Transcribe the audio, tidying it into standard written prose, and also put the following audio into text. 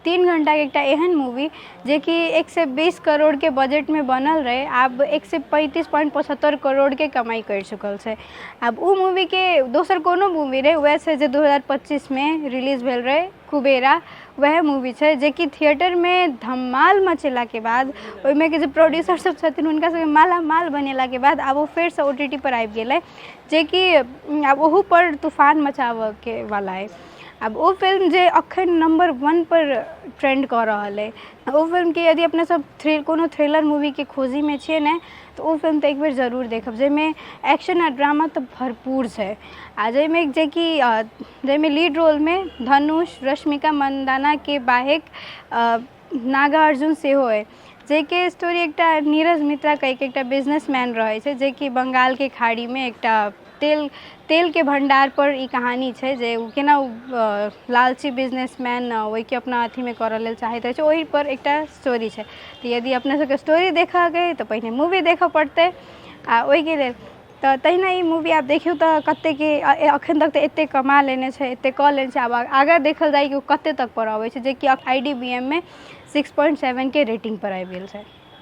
3 घंटाके एकटा एहन मूवी जेकि 120 करोड़के बजटमे बनल रहै, आब 135.75 करोड़के कमाइ करि चुकल छै। आब ओ मूवीके दोसर कोनो मूवी नहि, वएह छै जे 2025मे रिलीज भेल रहै कुबेरा, वएह मूवी छै जेकि थिएटरमे धमाल मचेलाके बाद ओहिमे के जे प्रोड्यूसर सब छथिन हुनका सबके माला माल बनेलाके बाद आब ओ फेरसँ OTT पर आबि गेलै, जेकि आब ओहूपर तूफान मचाबऽके वाला अइ। आब ओ फिल्म जे अखन नम्बर 1 पर ट्रेंड कऽ रहल अइ, ओ फिल्मके यदि अपने सब कोनो थ्रिलर मूवीके खोजीमे छियै ने, तऽ ओ फिल्म तऽ एकबेर जरूर देखब, जाहिमे एक्शन आ ड्रामा तऽ भरपूर छै आ जाहिमे जेकि जाहिमे लीड रोलमे धनुष, रश्मिका मन्दानाके बाहेक नागार्जुन सेहो अइ, जाहिके स्टोरी एकटा नीरज मित्रा कहिके एकटा बिजनेसमैन रहै छै, जेकि बङ्गालके खाड़ीमे एकटा तेलके भण्डारपर ई कहानी छै जे ओ केना ओ लालची बिजनेसमैन ओहिके अपना अथीमे करऽ लेल चाहैत रहै छै, ओहिपर एकटा स्टोरी छै। तऽ यदि अपने सबके स्टोरी देखऽके अइ तऽ पहिने मूवी देखऽ पड़तै आ ओहिके लेल तऽ तहिना ई मूवी आब देखियौ तऽ कतेकके एखन तक तऽ एतेक कमा लेने छै, एतेक कऽ लेने छै। आब आगाँ देखल जाय कि ओ कतेक तक पर अबै छै, जेकि I D B M मे 6.7 के रेटिंगपर आबि गेल छै।